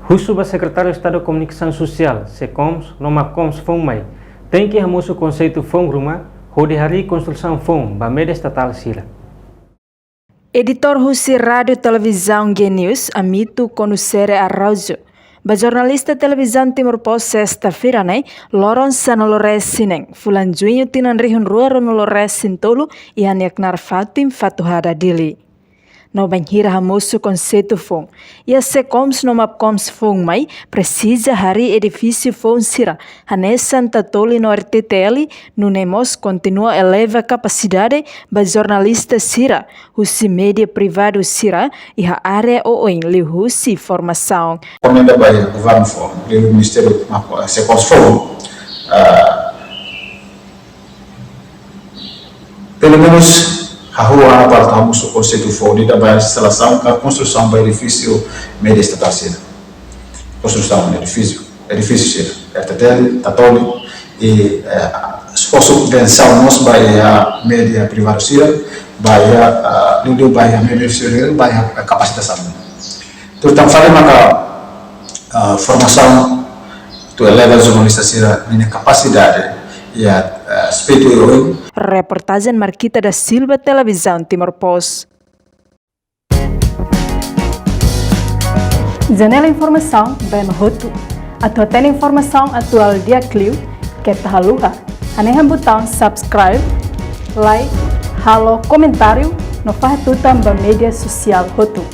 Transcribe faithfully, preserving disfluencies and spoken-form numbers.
Husu ba Sekretáriu Estadu Komunikasaun Sosiál, SECOMS, no MAPCOMS foun mai, tenke hamosu konseitu foun ruma, hodi harii konstrusaun foun ba média estatál sira. Editór husi Rádiu Televizaun G News, Amito Conducere Araújo, ba jornalista Televizaun Timor Post sesta-feira ne'e, loron sanulu-resin-neen, fulan Juñu tinan rihun rua ruanulu-resin-tolu, iha nia knaar fatin Fatuhada, Dili. No bainhira hamosu konseitu foun, iha SECOMS no MAPCOMS foun mai, presiza harii edifísiu foun sira, hanesan Tatoli no R T T L, nune'e mós kontinua eleva kapasidade ba jornalista sira husi média privadu sira iha área oioin liuhusi formasaun. Rekomenda ba iha governu foun, liuliu Ministériu MAPCOM, SECOMS foun, ah, pelumenus hahú ona para atu hamosu konseitu foun ida ba instalasaun ka konstrusaun ba edifísiu média estatál sira. Konstrusaun edifísiu, edifísiu sira, R T T L, Tatoli, i, eh, esforsu subvensaun mós ba iha média privadu sira, ba iha, ah, liuliu ba iha média sira, ba iha kapasitasaun. Tuir tan fali maka, ah, formasaun atu eleva jornalista sira-nia kapasidade iha, ah, aspetu oioin. Reportajen Marquita da Silva, Televizaun Timor Post. Janela informasaun ba ema hotu. Atu hatene informasaun atuál di'ak liu, keta haluha hanehan butaun subscribe, like, halo komentáriu, no fahe tutan ba média sosiál hotu.